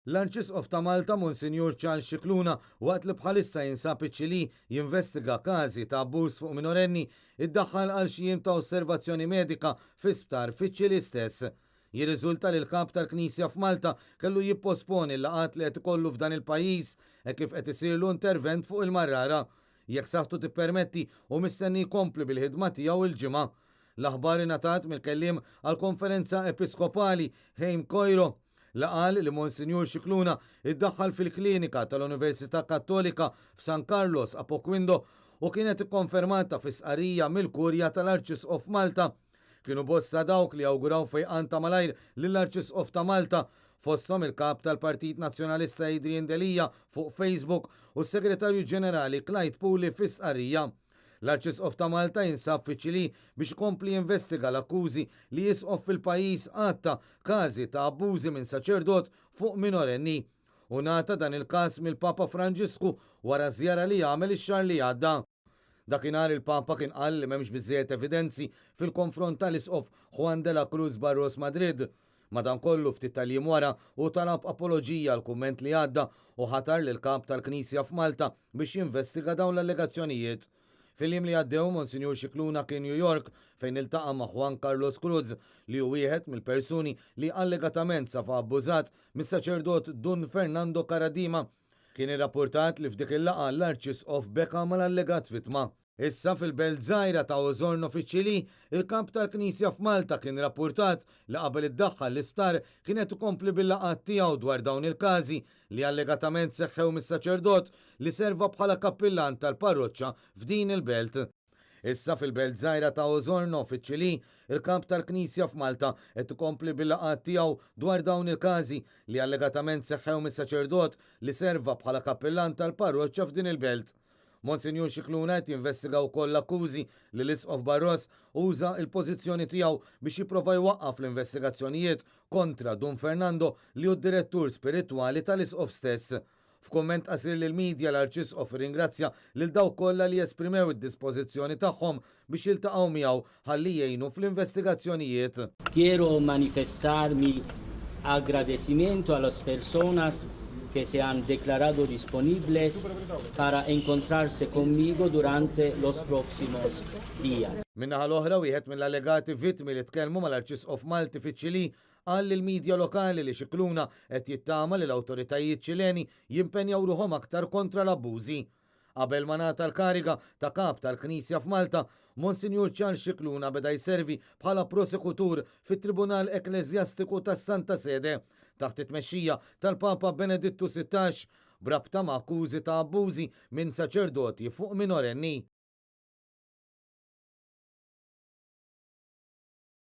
L-Arċisqof ta' Malta Monsinjur Charles Scicluna waqt li bħalissa jinsab iċ-Ċilì jinvestiga każi ta' abbuż fuq minorenni, iddaħħal għal xi jiem ta' osservazzjoni medika fi sptar fiċ-Ċilì stess. Jirriżulta li l-Kap tal-Knisja f'Malta kellu jipposponi l-laqgħat li qed ikollu f'dan il-pajjiż hekk kif qed isirlu intervent fuq il-marrara. Jekk saħħtu tippermetti hu mistenni jkompli bil-ħidma tiegħu l-Ġimgħa. L-aħbar ingħatat mill-kelliem għall-Konferenza Episkopali Haim Coiro li qal li Monsinjur Scicluna iddaħħal fil-klinika tal-Università Kattolika f'San Carlos Apoquindo u kienet ikkonfermata fi stqarrija mill-Kurja tal-Arċisqof Malta. Kienu bosta dawk li awguraw fejqan ta' malajr lill-Arċisqof ta' Malta, fosthom il-Kap tal-Partit Nazzjonalista Adrian Delia fuq Facebook u s-Segretarju Ġenerali Clyde Puli fi stqarrija. L-Arċisqof ta' Malta jinsab fiċ-Ċilì biex ikompli jinvestiga l-akkużi li isqof fil-pajjiż għatta każi ta' abbużi minn saċerdot fuq minorenni. Hu ngħata dan il-każ mill-Papa Franġisku wara żjara li għamel ix-xahar li għadda. Dakinhar il-Papa kien qal li m'hemmx biżżejjed evidenzi fil-konfront tal-Isqof Juan de la Cruz Barros Madrid. Madankollu, ftit tal-jiem wara, hu talab apoloġija għall-kumment li għadda u ħatar lill-Kap tal-Knisja f'Malta biex jinvestiga dawn l-allegazzjonijiet. Fil-jiem li għaddew, Monsinjur Scicluna kien New York fejn iltaqa' ma' Juan Carlos Cruz li hu wieħed mill-persuni li allegatament safa abbużat mis-saċerdot Dun Fernando Karadima. Kien irrappurtat li f'dik il-laqgħa l-Arċisqof beka mal-allegat vittma. Issa fil-belt żgħira ta' Osorno fiċ-Ċilì, il-Kap tal-Knisja f'Malta kien rappurtat li qabel iddaħħal l-isptar kien qed ikompli bil-laqgħat tiegħu dwar dawn il-każi li allegatament seħħew mis-saċerdot li serva bħala kappillan tal-parroċċa f'din il-belt. Issa fil-belt żgħira ta' Osorno fiċ-Ċilì, il-Kap tal-Knisja f'Malta qed ikompli bil-laqgħat tiegħu dwar dawn il-każi li allegatament seħħew mis-saċerdot li serva bħala kappillan tal-parroċċa f'din il-belt. Monsinjur Scicluna qed jinvestiga wkoll l-akkużi li l-Isqof Barros uża l-pożizzjoni tiegħu biex jipprova jwaqqaf l-investigazzjonijiet kontra Dun Fernando li hu d-direttur spiritwali tal-Isqof stess. F'kumment qasir lill-media l-Arċisqof irringrazzja lil dawk kollha li esprimew id-dispożizzjoni tagħhom biex jiltaqgħu miegħu ħalli jgħinu fl-investigazzjonijiet. Quiero manifestar mi agradecimiento a las personas que se han declarado disponibles para encontrarse conmigo durante los próximos días. Min-naħa l-oħra, wieħed mill-allegati vittmi li tkellmu mal-Arċisqof Malti fiċ-Ċilì qal lill-midja lokali li Scicluna qed jittama li l-awtoritajiet Ċileni jimpenjaw ruħhom aktar kontra l-abbużi. Qabel ma ngħata l-kariga ta' Kap tal-Knisja f'Malta, Monsinjur Charles Scicluna beda jservi bħala prosekutur fit-Tribunal Ekkleżjastiku tas-Santa Sede, taħt it-tmexxija tal-Papa Benedittu 16, b'rabta ma' akkużi ta' abbużi minn saċerdoti fuq minorenni.